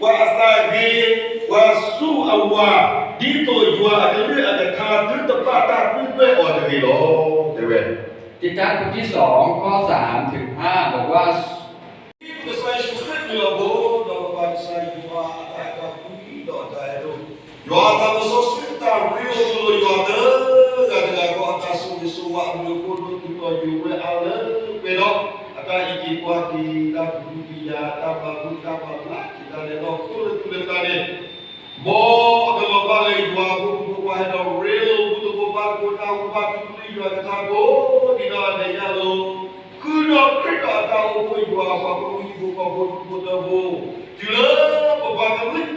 ပှၤအသးဂ့ၤ, ပှၤဆူအဝၤ, ဒ်သိးယွၤအကလုၢ်အကထါသုတဘၣ်တၢ်ဒုၣ်ဒွဲၣ်အီၤတဂ့ၤလီၤ. တဲဝဲ Titus ဘၣ်တၢ်ကစီၣ် အခိၣ်သၢ မုၢ်ဟါ ဘဝ ကစၢ်ယ့ၣ်ၡူးခရံာ်လီၤဘိ ဒီးပပၢ်ကစၢ်ယွၤအတၢ်အဲၣ်တၢ်ကွံဒီးတၢ်အဲၣ်ဒိၣ်, ယွၤအတၢ်ပစီဆှံတၢ်ရ့လိာ်လိာ်ယွၤတဂၤတဂၤဃီ အတၢ်ဆိၣ်ဂ့ၤဆိၣ်ဝါအဘျုးအဖှိၣ်ဒိၣ်တုၤလီၤယိာ်ဝဲအါလၢပှဲၤဒီး အတၢ်အံးက့ၤကွၢ်က့ၤ တၢ်ကဟုကယာ် တၢ်ပာ်မူတၢ်ပာ်ဘျါက့ၤတၢ်လဲၤထီၣ်ခိၣ်လၢသူၣ်လၢသးန့ၣ် မ်အကလီၤဘၣ်လၢယွၤအဖိမုၣ်ဖိခွါဟဲဒီးရ့လိာ်မူသကိးဘါသကိးတၢ်အိၣ်ဘၣ် တူၢ်လိာ်ယွၤက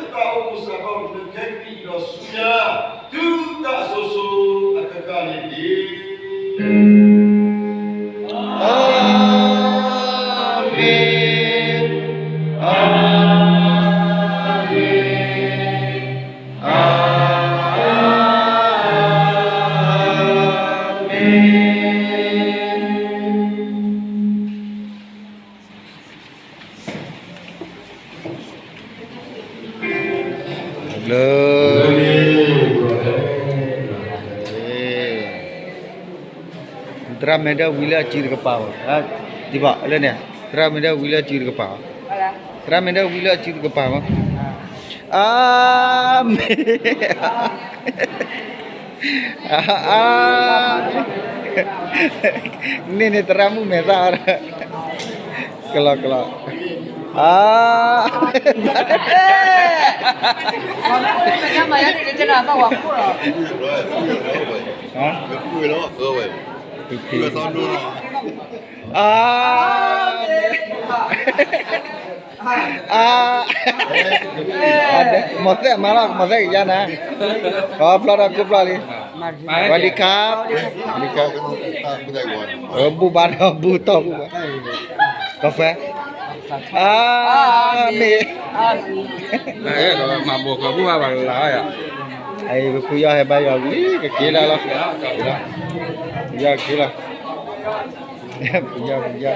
ထါကိးဒံးနီၢ်ဂၤဒဲးညါလီၤ. ဃုာ်ဒီးခရံာ်ဒီးအတၢ်အိၣ်ဖှိၣ်ယွၤအပှၤဖိဟံၣ်ဖိဃီဖိဖိတၢဖိ, တုၤလၢပပှၤကလုာ်အတၢ်အိၣ်မူစးထီၣ်လၢခဲကနံၣ်အံၤဒီးဆူညါ တုၤတၢ်အစိၤစိၤအကကးန့ၣ်တက့ၢ်. အၤမ့ၣ်, အၤမ့ၣ်, အၤမ့ၣ်. လၢ သရၣ်မဲဒၣ်ဝံလၢအစုတကပၤဘၣ်, ဒ်ဘၣ်လၢန့ၣ် သရၣ်မဲဒၣ်ဝံလၢအစုတကပၤဘၣ်, သရၣ်မဲဒၣ်ဝံလၢအစုတကပၤဘၣ်, အၤမ့ၣ်. အါ, န့ၣ်န့ၣ်သရၣ်မုၣ်မဲာ်သၣ်အီၤ, ကလီကလီ, အါ, အါ, မီၤသဲၣ်မၤလီၤ မီၤသဲၣ်ကယါနၤ, ကီဖျီဒီးကိးဖျီလံ, ဝၤဒံခါ, ဘူၣ်ဘါဒီးဘူၣ်တီၢ်ဘူၣ်ဘါ, ကီဖဲ, အါ, မ့ၢ်, မၤဘိးကီဘူၣ်ဘါဘၣ်လၢ, ပူယီၤဟဲဘါယွၤဝံၤ ကက့ၤလၢလီၤ, ပူယီၤက့ၤလီၤ, ပူယီၤ, ပူယီၤ.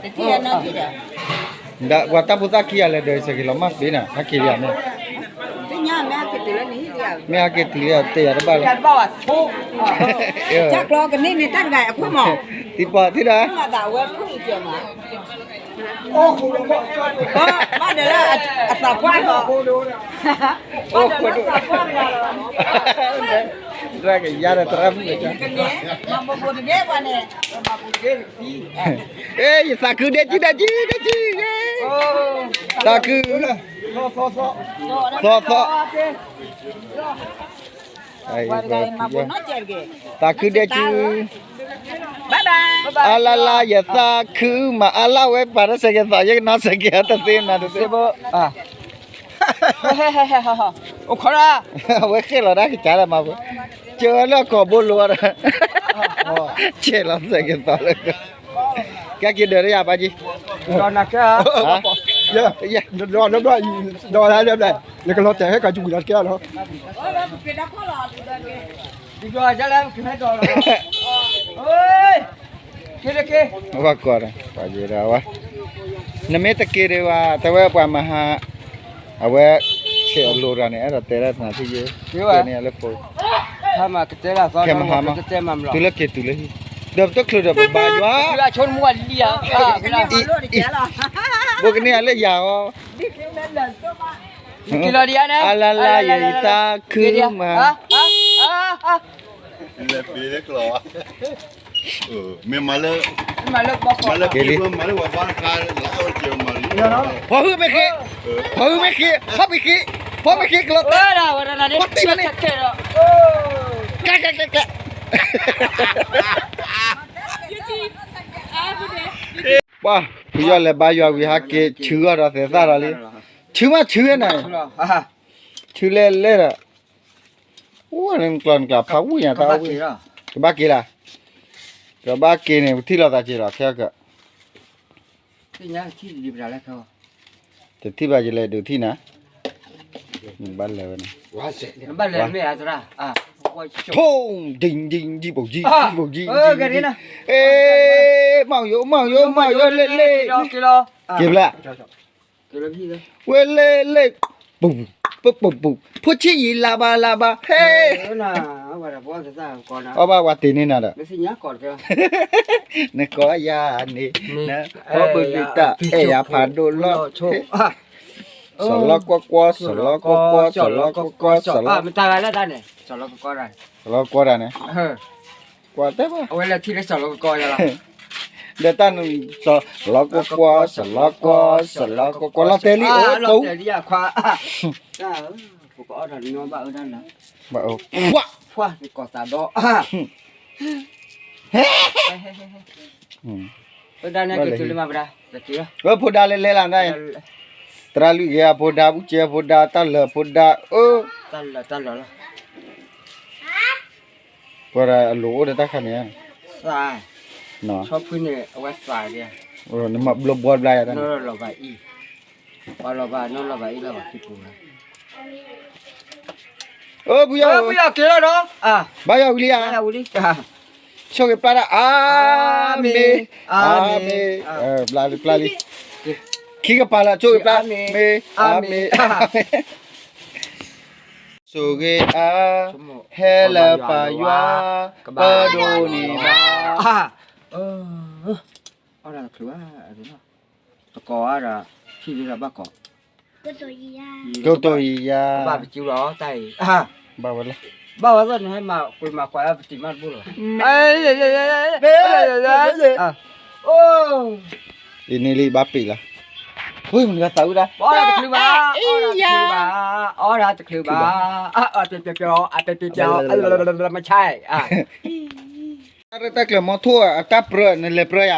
ဒီးပှၤတၢ်ဖိသၣ်ခံဂၤလဲၤဒီးစဲးက့ၤလီၤမၢ်သ့နၤ ဟဲက့ၤလံဧါန့ၣ်, မ့ၢ်ဟဲက့ၤတုၤလံတဲယၤတဘၣ်လီၤ, တၢ်ကျီကန့ၢ်န့ၣ်တၢ်တဂၤအခိၣ်မး, သံပီၤထံၣ်ဒီး, ဘၣ်ဒီးလၢအသးပှၢ်ဒီး, ဒ်ကယါဒီးသရၣ်မုၣ်ကန့ၣ်, မၤဘိးဘိးတဂ့ၤပှၤန့ၣ်, ယသးခုဒဲကံဒဲကံဒဲကံ, သးခု, သီသီ, သးခုဒဲကံ, အါလါလါ ယသးခုမး အါလါဝဲပာ်တၢ်စဲးကဲၤသီး ယကနီၢ်စဲးကဲၤအီၤတသ့နၤတသ့, အဝဲဃ့ၣ်လီၤတၢ်ကစၢ်လၢမၤပူၤ, ကၢလၢကီၢ်ဘိလိၤဒီး, ဆဲးလီၤစဲးကဲၤသီးလၢကီၢ်, ကဲက့ၤဒၢးတယၤပာ်က့ၤ, ဒီးနၤကဲ, ဒီး, ဒီး, နကလီၤတဲာ်ဟဲကၢ်ကဝံၤလီၤတကဲလီၤ, ဘၣ်ကီးဒီး, ပှၤယဲဒၣ်ဝဲ, နမ့ၢ်တက့ၤဒံးဘၣ် တဲဝဲပှၤမဟါ, အဝဲ, ဆဲးအလိၤတဂၤန့ၣ် အဲၣ်ဒိးတဲဒၣ်သနာ်က့ယဲ, တဲန့ၣ်လၢဖိ, ခဲမဟါမး, တုၤလၢက့ၤတုၤလၢဟံၣ်, ဒီးပတချုးဒီးပဘါယွၤ, ဘိကန့ၢ်အလၢယၤအီၤ, အါလါလါ ယသးခုမး မ့ၢ်မၤလၢ, မၤလၢက့ၤလံ, ဖီဟုမ့ၢ်ဃ့, ဖီဟုမ့ၢ်ဃ့, ဖီမ့ၢ်ဃ့, ဖီမ့ၢ်ဃ့ကလီၤတဲ, ဖီတံၢ်လီၤန့ၣ်, ကဲ, ကဲ, ကဲ, ကဲ, ပှၤ, ဖုယီၢ်လဲၤဘါယွၤဝံၤ ဟးက့ၤဆူအီၤဒီးသဲးသၣ်ဒီးလံ, ဆူမးဆူနၤ, ဆူလဲၣ်လဲၣ်ဒီး အိၣ်နကျီၢ်နကျါဖးဝံၣ်ညါတၢ်အိၣ်ဝံၣ်, ကဘၣ်က့ၤလၢ်, ကဘၣ်က့ၤန့ၣ် ပထံၣ်လိာ်သးက့ၤလီၤခဲအံၤ, တထံၣ်ဘၣ်ယလဲၤဒုးထံၣ်နၤ, ဘၣ်လဲၤဝဲန့ၣ်, ဘၣ်လဲၤမ့ၢ်အသရၣ်, ထိၣ် ဒံၣ်ဒံၣ်ဒံၣ် ဘိၣ်ကံ ဘိၣ်ကံ ဒံၣ်ဒံၣ် မီၢ်ယိ မီၢ်ယိ မီၢ်ယိ လ့လ့ က့ၤဘျါ ဝဲလ့လ့ ပူၤ ပူၤ ပူၤ ဖိဆံးယံာ်လၢဘၣ်လၢဘၣ် ဟဲ အီၣ်ဘၣ်ဝဲတ့ၢ်န့ၢ်နၤဒီး နကိးယၤန့ၣ် န အီၣ်ဘၣ်ဒုးတၢ်အဲၣ်ယၤဖးဒိၣ်လီၤ စီၤလီၤကွီၢ်ကွီၢ် စီၤလီၤကွီၢ်ကွီၢ် စီၤလီၤကွီၢ်ကွီၢ် စီၤလီၤ စီၤလီၤကွီၢ်ကွီၢ်တၢ်န့ၣ် ကွၢ်တဲဘၣ် အဝဲလၢထံလၢစီၤလီၤကွီၢ်ကွီၢ်လီၤ ဒီးတၢ်န စီၤလီၤကွီၢ်ကွီၢ် စီၤလီၤကွီၢ် စီၤလီၤကွီၢ်ကွီၢ် လီၤတဲာ်လံ အိၣ် လီၤတဲာ်လံယခွါ ပကအီၣ်ဒီးညီဘၣ်အၢဒၣ်လၢ ဘၣ်အၢ ဖှၣ် ဖှၣ် ကီၢ်သးဒီ အၢဒၣ်န့ၣ်က့ၤတုၤလၢမၤပဒါ က့ၤလီၤ အၢ ဖိဒါလဲၤလဲၤလၢ်ဒၣ် သရၣ်လွံၢ်ဂ့ၤအဖိဒါ ဘူးကဲအဖိဒါ တၢ်လၢာ်အဖိဒါ အၢ တၢ်လၢာ်တၢ်လၢာ်လီၤ ပှၤဒီးအလိၤအိၣ်ဒီးတၢ်ခါန့ၣ် သး ဆီဖုန့ၣ် အဝဲသးဒ် နမၤဘျီဘှီဘျါယၤတၢ် နီၢ်လီၤဘၣ်အံၤ ပှၤလီၤဘၣ်နီၢ်လီၤဘၣ်အံၤလီၤဘၣ်ဖံပူၤလီၤ အၢ ပယီၤ ပယီၤက့ၤလီၤနီၤ ဘါယွၤဝံၤလံဧါ ဘါယွၤဝံၤလံ ဆိၣ်ဂ့ၤပျၢ်တၢ် အၤမ့ၣ် အၤမ့ၣ် အၤမ့ၣ် ပျၢ်လံ ပျၢ်လံ ခံကပၤလၢဆိၣ်ဂ့ၤပျၢ် မ့ၣ် အၤမ့ၣ် အၤမ့ၣ် ဆိၣ်ဂ့ၤအါ ဟဲလၢပၢ်ယွၤ ပဒိးန့ၢ်ဘၣ် အီၣ်ဒၣ်တချုးဘၣ် တကိးအါဒီး ထံၣ်လၢဘၣ်ကိး တိၢ်တိၢ်ယံၤယါ ဘၣ်ပစုလီၤတၢ်အံၤ ဘၣ်ဝဲလီၤ ဘၣ်ဝဲသ့ၣ်န့ၣ် ဟဲမၤကွံာ်မၤကွၢ်ပတံၤမးတဘိလီၤ အံၤန့ၣ်လံဘၣ်ပ့ၤလီၤ ဝ့ၢ်မနုၤသးဝံၣ်ဒၣ် အီၣ်ဒၣ်တချုးဘၣ် အီၣ်ဒၣ်တချုးဘၣ် အီၣ်ဒၣ်တချုးဘၣ် အပျီပျီ အပျီပျီ မဆါ တၢ်ရဲၣ်တၢ်ကျဲၤမီထိၣ်အတၢ်ပြၢ နလဲၤပြၢယၤ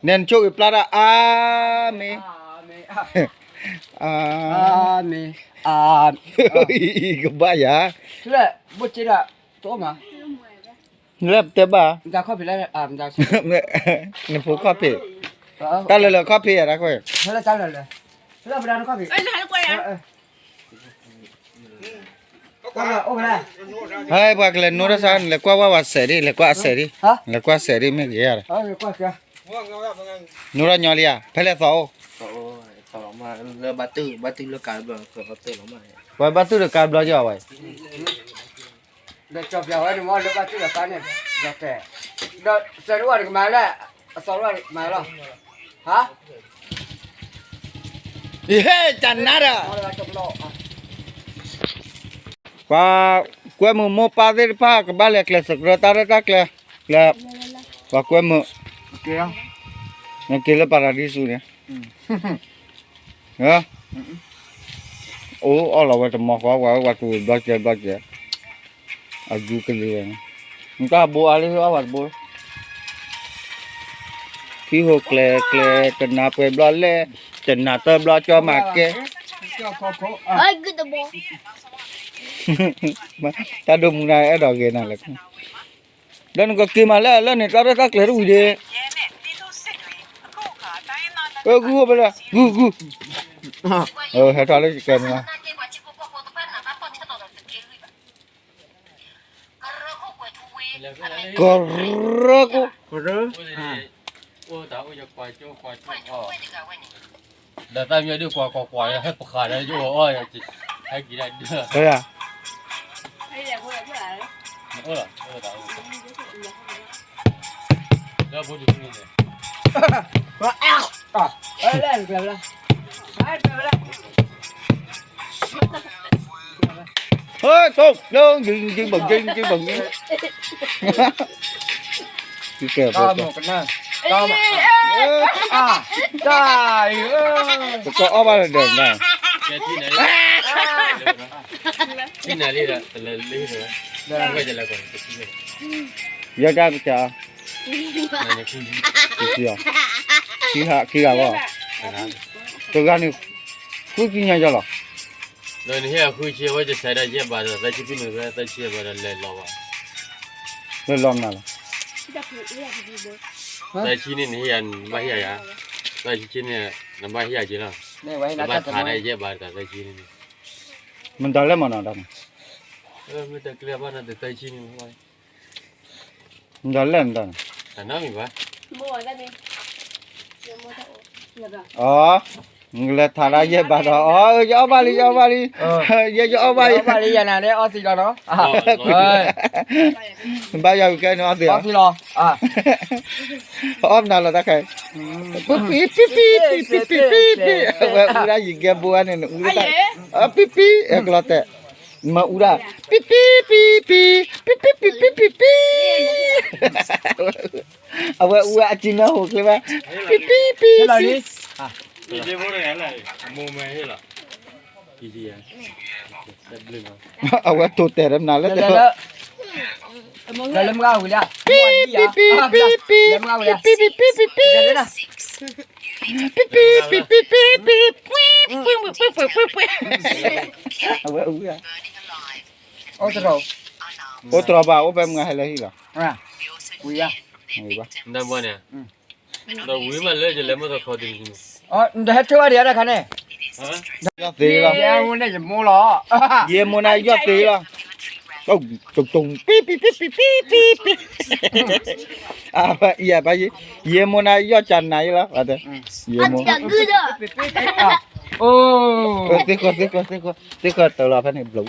နဲနဆိၣ်ဂ့ၤပျၢ်တၢ် အၤမ့ၣ် အၤမ့ၣ် အၤမ့ၣ် ကဘၣ်ယၤ ဘိၣ်စ့ဒၣ် တအိၣ်မး လၢပတဲဘၣ် နဖိခီၣ်ဖံး တၢ်လၢလၢခီၣ်ဖံးယၤတၢ်ခွဲး ဟဲ ပှၤကလဲၤနိထီၣ်စါ လဲၤကွၢ်ဝဲဝဲစဲးဒံး လဲၤကွၢ်အစဲးဒံး လဲၤကွၢ်စဲးဒံး မ့ၢ်ဂ့ၤယၤ နိထီၣ်ညီလံဧါ ဖဲလဲၣ်သီအိၣ် ပှၤဘၣ်တူၢ်တကါဘျီကီဝဲ ဒီးကၠီၤပျီဝဲန့ၣ်မ့ၢ်လၢဘၣ်တူၢ်ဒီးကါန့ၣ် ဒီးတဲ ဒီးစၢၤတအိၣ်တကမၤလၢ အသီတအိၣ်မၤလီၤ ဟါ ယဟဲတနါဒီး ပှၤကွဲမုာ်မိၢ်ပၢ်သ့ၣ်တဖၣ် ကဘၣ်လဲၤကျဲးစၢးကရၢတၢ်ရဲၣ်တၢ်ကျဲၤ လၢ ပှၤကွဲမုာ် နက့ၤလၢပၤရဒံစူၤန့ၣ် အိၣ်အီၣ်လီၤဝဲတမီၤဃီ ပှၤဝဲပှၤတူၢ်ဘျီကဲဘျီကဲ အဒူကလံၤဝဲန့ၣ် နတၢ်ဘိအါလံ အီၣ်ပှၤတဘိ ခံဟိကျဲကျဲ တနၤပှဲၤဘျီလဲၣ် တနၤတၢဘျီကၠီမၤကဲ တၢ်ဒိၣ်မူနၤအဲၣ်ဒိးဂ့ၤနၤလဲၣ် ဒီးနကက့ၤမးလၢလၢန့ၣ် တၢ်ရဲၣ်တၢ်ကျဲၤတဝံၤဒ့ ဂုၢ်ဂုၢ်ဖဲလဲၣ် ဂုၢ်ဂုၢ် ဟဲထီၣ်လၢကဲန့ၣ် ကရၢကိၣ် ဒီးတၢ်မ့ၢ်ဒုးကွၢ်ကွၢ်ကွၢ်အီၣ် ဟဲပဃာ်ဒီးယအိၣ်အီၣ် ဟဲက့ၤဒၣ်ဒၢ အိၣ်လီၤ လၢဖိတဖုန့ၣ် ဟဲ ကၠိ ကၠိ ကၠိ ကၠိ ကၠိ ကၠိ ကၠိ ကၠိ ကၠိ တၢ်အီၣ်ဘၣ်ဒီးဒီး ယတၢ်ပစံး ခံဂၤ ခံဂၤဘၣ် တဂၤန့ၣ် ဃုကညါယလီၤ ဒီးနဟ့ၣ်အဃုဆံ အဝဲတစဲးဒီးယဲၢ်ဘးဒီး သၢဆံဖုန့ၣ် သၢဆံဘၣ်ဒီးလဲၤလီၤဘၣ် လဲၤလီၤမနုၤလီၤ သၢဆံန့ၣ် နဟ့ၣ်ယၤ နဘၣ်ဟ့ၣ်ယၤ သၢဆံန့ၣ် နဘၣ်ဟ့ၣ်ယၤက့ၤလီၤ နဘၣ်ထါဒီးယဲၢ်ဘးဒီးသၢဆံန့ၣ် မတၤလဲၣ်မနီၤဒီး မ့ၢ်တၢ်ကျဲဘၣ်နတသၢဆံန့ၣ် ဒီးလဲၣ်နတၢ်န့ၣ်, တၢ်နီတမံၤဘၣ်, အီ, နကလဲၤထးဒၣ်ယဲၢ်ဘၣ်ဒီး အီ, ယအီၣ်ဘၣ်လံ ယအီၣ်ဘၣ်လံ, ယဲယအီၣ်ဘၣ်လံ, ယနၤလၢအီသံးလီၤနီၤ, ဘၣ်ယွၤကဲန့ၣ်အီသံးလီၤ, အီၣ်မနုၤလီၤတၢ်ခဲအံၤ, ပံပံပံပံပံပံပံပံ, အဝဲအူဒၣ်ယကဲဘိန့ၣ် နအူဒၣ်, ပံပံ, အကလီၤတဲာ်, မၤအူဒၣ်, ပံပံပံပံ, ပံပံပံပံပံပံ, အဝဲအူဝဲအစုနၢဟိးချ့ဘၣ်, ပံပံပံပံ, အဝဲတိၤတဲာ်ဒီးမနုၤလၢ လၢမုၢ်ဂၤဝံၤလံ, ပံပံပံပံပံပံပံပံပံပံ, ပံပံပံပံပံပံ, အဝဲအူဝဲ, အိၣ်တြီၤဘၣ် အိၣ်ဖဲမုၢ်ဂၤဟဲလၢဟံၣ်လီၤ, ဝံၤ, ဒီးဝံၤမးလၢယလဲၤမ့ၢ်တခီတမံၤ, နဟဲထၢၣ်ဘၣ်ဒံးတၢ်ခါန့ၣ်, ယဲၢ်မူန့ၣ်ယမိၢ်လီၤ, ယဲၢ်မူန့ၣ်ယီၢ်သ့လီၤ, တုံတုံပံပံပံပံပံပံပံ, အဘၣ်ယဲၢ်မူန့ၣ်ယီၢ်ကနၤယလီၤ, ယဲၢ်မူ, သ့ဃီသ့ဃီသ့ဃီသ့ဃီတၢ်လီၤဖဲန့ၣ်ဘျီ, ဒိ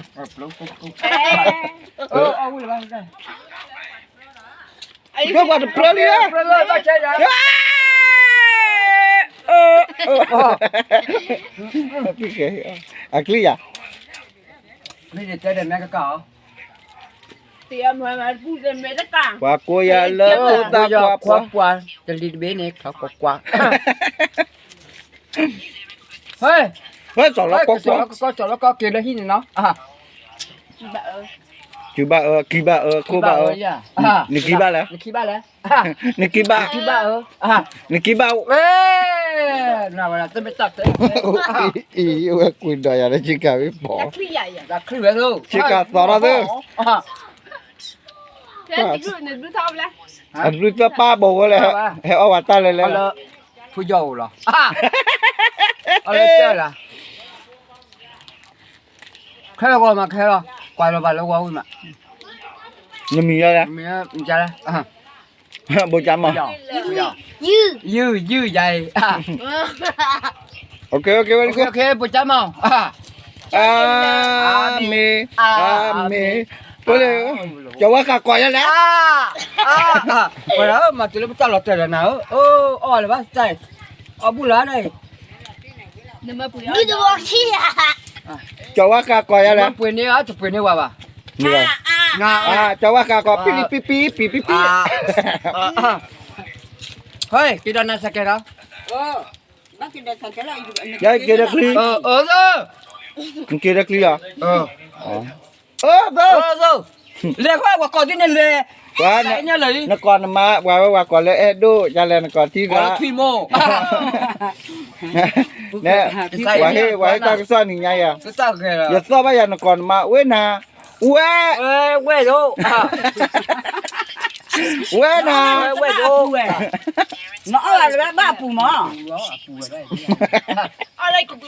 ၣ်ပှၤတပြၢလံ, အချံယၤ, ပှၤကိးယၤလၢတၢ်ခွါပှၢ်, တလံၤတဘ့ၣ်န့ၣ် ခွါကွၢ်ကွၢ်, ဟဲ, ဟဲစီၤလီၤကီကီ, စီၤလီၤကီကီက့ၤလၢဟံၣ်န့ၣ်နီၤ, ကံဘၣ်အၢ, ကံဘၣ်အၢ, ခိဘၣ်အၢ, နကံဘၣ်လဲၣ်, နကံဘၣ်, နကံဘၣ်, နကံဘၣ်, အံၤ ဝဲကွံာ်ဒီးယၤလၢဆ့ကၤဝံၤပိာ်, ဆ့ကၤသီထီၣ်သၢ, အဘျုးသၢပၢ်ဘိးဝဲလဲၣ်, ဟဲအီၣ်ဝဲတၢ်လဲၣ်လဲၣ်, ဖုယီၢ်အိၣ်လီၤ, အီၣ်လၢတၢ်လၢ ခဲလၢာ်ဂီၤမးခဲလီၤ, ကွၢ်လီၤဘၣ်လၢဝါဝံၤမး, နမံၤယါလဲၣ်, ဘိကၠါမး, ယုၢ်ယုၢ်ယၤအံၤ, ဘိကၠါမး, အၤမ့ၣ်, အၤမ့ၣ်, ကၠီၤဝါဃးကွၢ်ယါလဲၣ်, မၤတုၤလၢပတၢ်လီၤတဲာ်ဒီးနၤဧၢ, အီၣ်လၢၤဘၣ်တၢ်, အီၣ်ဘူၣ်လၢၤန့ၣ် ကၠီၤဝါဃးကွၢ်ယါလဲၣ်, ပှ့ၤန့ၢ်အီၤ တပှ့ၤန့ၢ်ဝဲဘၣ်, ကၠီၤဝါဃးကွၢ် ပံပံပံပံပံပံပံ, ဟဲ က့ၤဒီးနၤစဲးကဲးဒီး, ယက့ၤဒီးချံ, နက့ၤဒီးချံလီၤ, လဲၤဃီဝဲကိးဒ်န့ၣ်လဲၤ, နကိးနမါ ပှၤဝဲပှၤကိးလၢအဲၣ်ဒိၣ် ယလဲၤနကိးထံၣ်သး, ဝဲဟ့ၣ်တၢ်ကစီၣ်နံၤညါယၤ, ယသီၣ်ဘၣ်ယၤနကိးနမါ ဝဲနၤ, ဝဲ, ဝဲ, ဝဲနၤ, နအီၣ်လၢဘၣ်အပူၤမး, လၢကၠီပျီ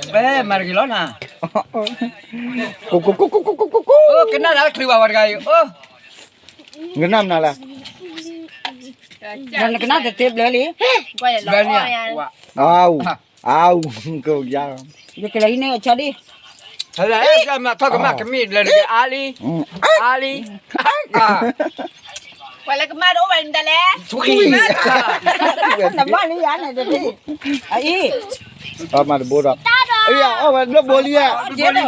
ဆွဲ, မၤတဂ့ၤလီၤနၤ, ကနၣ်တၢ်တချုးဘၣ်ဝဲတဂၤအံၤ, ကနၣ်တသ့ဘျၢလံ, ဘျၢန့ၣ်, အဝ်, အဝ်, ကယါ, ယကလဲၤဟံးန့ၢ်အဆီဒံၣ်, ထီၣ်ကမၣ်ကမံၣ်လၢနကအါလံ, အါလံ, ပှၤလၢကမၣ်တအိၣ်ဘၣ်န့ၣ်တၢ်လဲၣ်, နဘၣ်လံယၤန့ၣ်တထံၣ်, အအံၤ, အမၤတဘိဒီး, အအီၣ်ဝဲဘျၢဘိလံဧါ,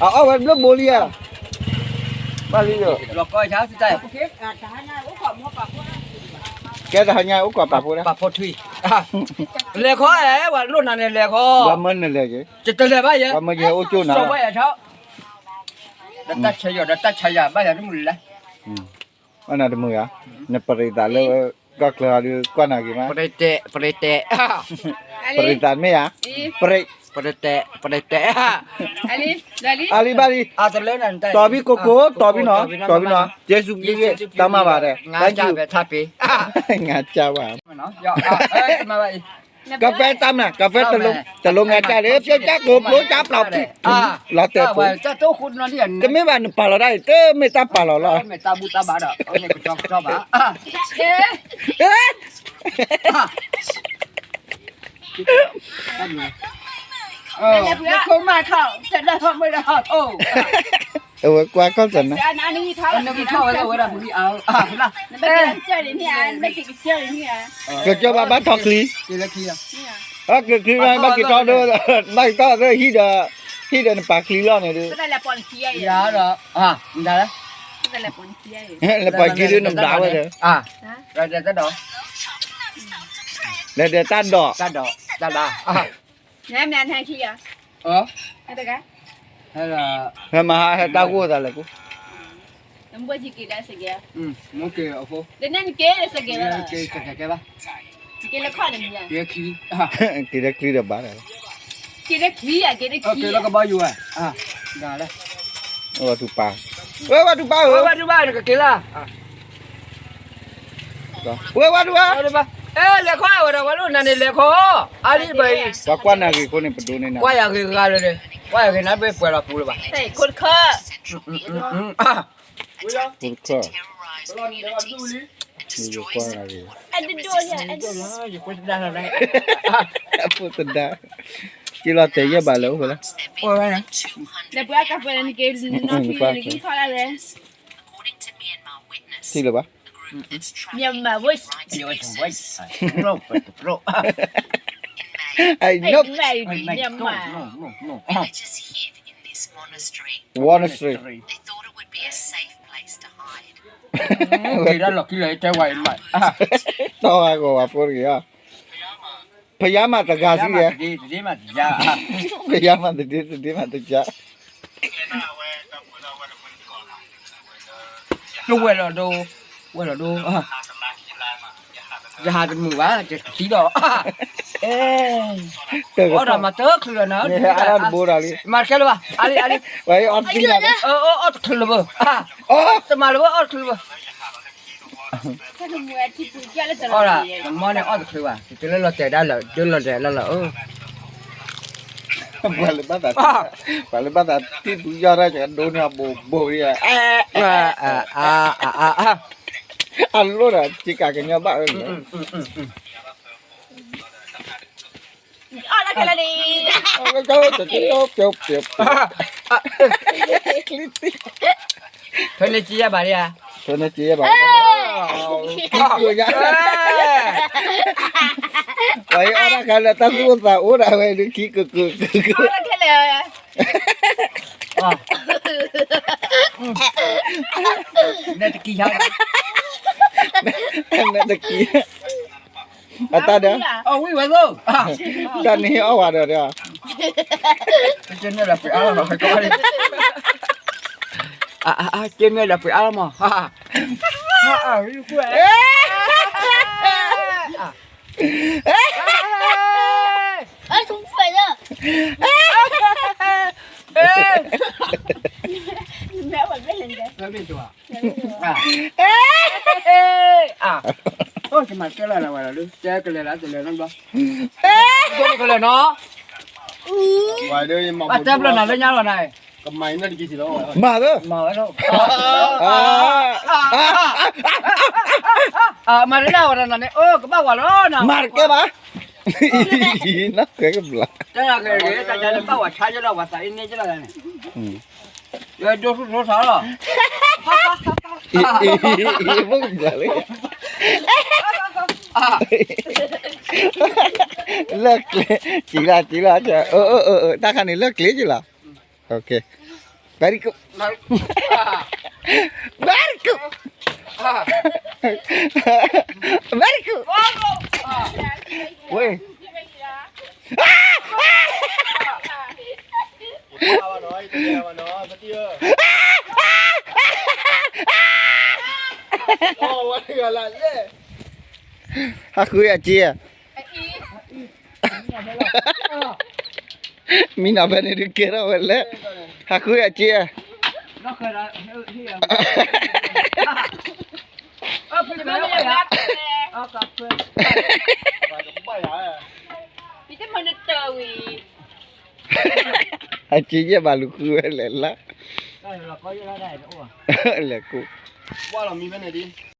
အအီၣ်ဝဲဘျၢဘိလံဧါ, ဘၣ်လံ, ကဲတဟါညါအိၣ်ကီးပာ်ဖိ, ပာ်ဖိထွံၣ်, လဲၤခီအဲၣ် ဝဲလိၣ်နၤန့ၣ်လဲၤခီ, ပှၤမၢနလဲၤက့ၤ, ယတလဲၤဘၣ်ယဲ, ပှၤမၢယဟဲအိၣ်ကၠိနၤ, ဒီးတၢ်ဆါယၤ ဒီးတၢ်ဆါယၤ ဘၣ်ယၤတမုာ်လဲၣ်, ဘၣ်နၤတမုာ်ဧါ, နပရံးသးလၢကီၢ်ချၢအီၤဒုး ကွၢ်နၤဂ့ၤမး, ပရံးတဲ, ပရံးတဲ, ပရံးသးမ့ၢ်ဧါ, ပရံး, ပရံးတဲ, ပရံးတဲ, အါလံဘၣ်လံ, တီၤဘံၣ်ကိကိ တီၤဘံၣ်နီၤ, တီၤဘံၣ်နီၤ, ယ့ၣ်ၡူးတၢ်မၤဘၣ်ဒီး, ငါကၢ်ဘၣ်, မၤဘၣ်အံၤ ကၢ်ဖဲတၢ်မနုၤ ကၢ်ဖဲတလိၤ တလိၤငါတၢ်လၢ ပျိကၢ်ကိးပျိကၢ်ပျီၣ်ဖံး လီၤတဲာ်ဖိ တမ့ၢ်ဘၣ်နပာ်လီၤတၢ်အံၤ တမ့ၢ်တၢ်ပာ်လီၤလီၤ အဝဲကွၢ်ခီၣ်စၢ်နၤ ကကၠီဘၣ်ဘၣ်ထီၣ်ချံ ကကၠီဘၣ်ဘၣ်ထီၣ်ချံ ကချံ ဘၣ်က့ၤထီၣ်ဒီး ဘၣ်က့ၤထီၣ်ဒီး ဟံၣ်ဒီး ဟံၣ်ဒီးနပာ်ချံလီၤန့ၣ်ဒီး လဲၤပာ်ချံဒီးနဘျါဝဲဒီး လဲၤဒီးတၢ်ဒိး တၢ်ဒိး ဟဲမၤဟးဟဲတၢ်ဂိၢ်သးလဲၣ်ကိး က့ၤလၢချံဒီးဘၣ် က့ၤလၢကဘီယူၤဝဲ ဝဲဝဲတူၢ်ပၢ် ဝဲဝဲတူၢ်ပၢ်ဧၢ ဝဲဝဲတူၢ်ပၢ် အဲ လဲၤခီဝဲဒီး ဝဲလိၣ်နၤန့ၣ် လဲၤခီ အါလံဘၢအံၤ ပှၤကွၢ်နၤဂ့ၤအဃိန့ၣ် ပဒိးန့ၢ်နၤ ကွၢ်ယၤဂ့ၤဂၤလၢၤဒီး ကွၢ်ယၤဂ့ၤဂၤလၢၤဒီး ကွၢ်ယၤဂ့ၤဂၤလၢၤဒီး အဖိတဒါ က့ၤလီၤတဲာ်ယဲၢ်ဘၣ်လၢအိၣ်ဖဲလဲၣ် ထံၣ်လၢၤဘၣ် မြန်မာဝတ် မြန်မာဝတ် မြန်မာ Monastery ဝဲဒၣ်လီၢ်ခံလၢတဲဝဲအံၤမး တီၢ်ဂၤဂီၤဝဲဖိတဂ့ၤဧါ ဖယါမးတဂၤစံးယဲ ဖယါမးတဒ့ တဒ့မးတယါ တဝဲၢ်လီၤဒိ ဝဲၢ်လီၤဒိ ယဟးတမုာ်ဘၣ် ယသံဒီး အီၣ်ဒီးမၤတချုးလီၤနၤ မၤတခဲလၢၤဘၣ် အါလံ အါလံ အီၣ်တချုးလၢၤဘၣ် တမၤလၢၤဘၣ် အီၣ်တချုးလၢၤဘၣ် အီၣ်ဒၣ် နမီၢ်န့ၣ်အီၣ်တချုးဘၣ် တလၢလီၤတဲာ်ဒၣ်လၢ ဒုလီၤတဲာ်လီၤလီၤ ပှၤလၢဘၣ်သး ပှၤလၢဘၣ်သးထံၣ်ပူၤယီၢ်တၢ်ကဒိးန့ၢ်အဘိးဘိးဒံး အလိၣ်ဒီး စ့ကၤကညီဘၣ်ဝဲန့ၣ် ဖဲန့ၣ်စံယဲဘၣ်လံဧါ ဖဲန့ၣ်စံယဲဘၣ်လံ ပှၤအံၤအီၣ်တၢ်ခါလၢတၢ်သူၣ်အိၣ်သးအိၣ်ဒၣ်ဝဲဒုးခံကကက နတကံၢ်ယါ နတကံၢ် အတၢ်ဒီး အဝံၤဝဲသိ တၢ်န့ၣ်အီၣ်ဝဲဒီးဒီး ကမ့ၢ်ဒီးပှ့ၤအါလီၤမး ကမ့ၢ်ဒီးပှ့ၤအါလီၤမး ကမၤကဲလၢ်လၢ်ဝဲလီၤ တဲကလဲၤလၢတလဲၤနီတဘျီ ကလဲၤနီ တဲဘျီနီၤလၢညါလီၤနၤ မၤသၢ မၤဝဲလီၤ မၤတဒၣ်ဝဲဒီးနၤန့ၣ် အိၣ်ကဘၣ်ဝဲလီၤနၤ မၤတကဲဘၣ် နီၢ်ကဲကဘျါ တဲနၤကဲကဲ တၢ်ဒ်လၢဘၣ်ဝဲဆါကလီၤ ဝဲသးအ့န့ကလီၤန့ၣ် ယဒိၣ်ထူၣ်ထူၣ်ထီလီၤ ဘိၣ်ကဘျါလၢ လၢကျဲ စံလီၤ စံလီၤ တၢ်ခါန့ၣ်လၢကျဲကလီၤ very good very good very good ဝ့ၢ် ဟးဃုအစ့ မံနီၤဖဲန့ၣ်ဒုးကဲထီၣ်ဝဲလဲၣ် ဟးဃုအစ့ ဘၣ်ယၤ အက့ယဲၢ်ဘၣ်လူၤဃုဝဲလဲၣ်လၢ လဲၤကိး ဝါလီၤမံဖဲန့ၣ်ဒံး